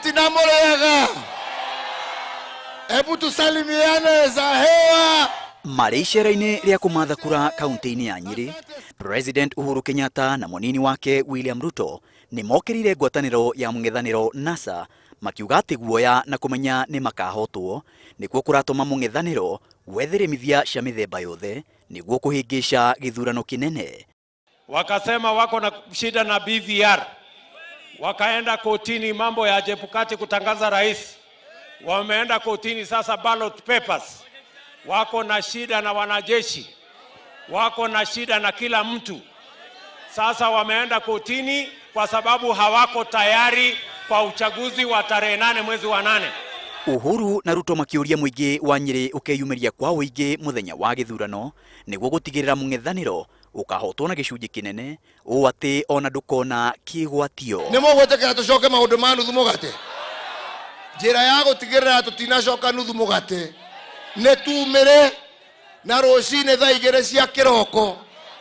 Tina mũrĩega, hebu tusalimiane za hewa. Marĩ icera-inĩ rĩa kũmatha kura kaunti-inĩ ya Nyĩrĩ, President Uhuru Kenyatta na mũnini wake William Ruto nĩ mokĩrĩire ngwatanĩro ya mũng'ethanĩro NASA, makiuga atĩ guoya na kũmenya nĩ makahotwo nĩkuo kũratũma mũng'ethanĩro wethe rĩmithia cia mĩthemba yothe nĩguo kũhĩngĩca gĩthurano kĩnene. Wakasema wako na shida na BVR, wakaenda kotini, mambo ya Chebukati kutangaza rais, wameenda kotini sasa ballot papers, wako na shida na wanajeshi, wako na shida na kila mtu. Sasa wameenda kotini kwa sababu hawako tayari kwa uchaguzi wa tarehe 8 mwezi wa 8. Uhuru na Ruto makiuria mũingĩ wa Nyĩrĩ ũkeyumĩria kwa ũingĩ mũthenya wa gĩthurano nĩguo gũtigĩrĩra mũng'ethanĩro ũkahotwo na gĩcunjĩ kĩnene ũũ atĩ ona ndũkona kĩgwatio. Nĩ mũgwĩtĩkĩra tũcoke maũndũ ma nuthu mũgate? Njĩra ya gũtigĩrĩra tũtinacoka nuthu mũgate nĩ tumĩre na rũcinĩ thaa 2 cia kĩroko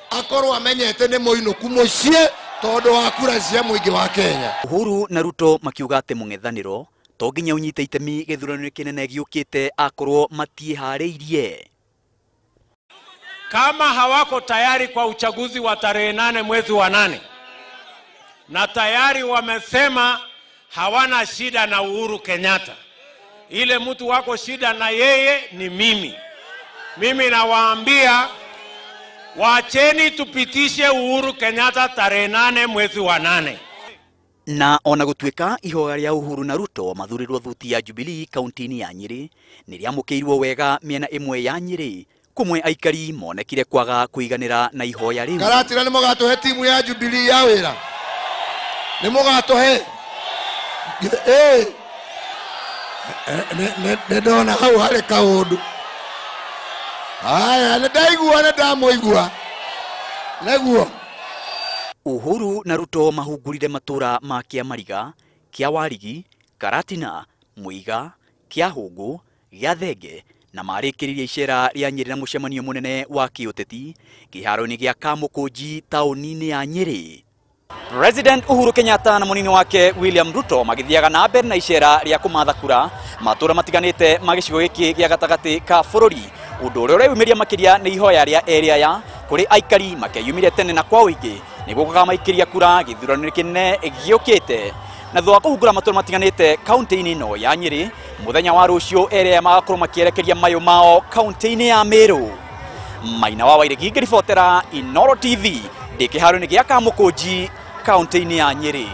akorwo amenyete nĩ mũinũku mũciĩ tondũ wa kura cia mũingĩ wa Kenya. Uhuru na Ruto makiuga atĩ mũng'ethanĩro to nginya ũnyite itemi gĩthurano-inĩ kĩnene gĩũkĩte akorwo matiĩharĩirie. Kama hawako tayari kwa uchaguzi wa tarehe 8 mwezi wa 8, na tayari wamesema hawana shida na Uhuru Kenyatta, ile mtu wako shida na yeye ni mimi. Mimi nawaambia waacheni tupitishe Uhuru Kenyatta tarehe 8 mwezi wa 8. Na ona gũtuĩka ihoya rĩa Uhuru na Ruto mathurirwo thuti ya Jubilee kaunti-inĩ ya Nyĩrĩ nĩ rĩamũkĩirwo wega mĩena ĩmwe ya Nyĩrĩ, kũmwe aikari monekire kwaga kũiganĩra na ihoya rĩu. Karatina nĩ mũgatũhe timu ya Jubilee ya wĩra? Nĩ mũgatũhe? Nĩ ndona hau harĩ kaũndũ. Haya, nĩ ndaigua, nĩ ndamũigua. Nĩguo. Uhuru na Ruto mahungurire matũra ma Kĩamariga, Kĩawarigi, Karatina, Mũiga, Kĩahũngũ, Gĩathenge na marĩkĩrĩria icera rĩa Nyĩrĩ na mũcemanio mũnene wa kĩũteti kĩharo-inĩ gĩa Kamũkũnji taũni-inĩ ya Nyĩrĩ. President Uhuru Kenyatta na mũnini wake William Ruto magĩthiaga na mbere na icera rĩa kũmatha kura matũra matiganĩte ma gĩcigo gĩkĩ gĩa gatagatĩ ka bũrũri. Ũndũ ũrĩa ũreyumĩria makĩria nĩ ihoya rĩa area ya kũrĩ aikari makeyumĩria tene na kwa ũingĩ nĩguo gũkamaikĩria kura gĩthurano-inĩ kĩnene gĩũkĩte. Na thutha wa kũhungura matũra matiganĩte kaunti-inĩ ĩno ya Nyĩrĩ, mũthenya wa rũciũ area magakorwo makĩerekeria mayũ mao kaunti-inĩ ya Meru. Maina wa Wairegi ngĩribotera Inooro TV ndĩ kĩharo-inĩ gĩa Kamũkũnji kaunti-inĩ ya Nyĩrĩ.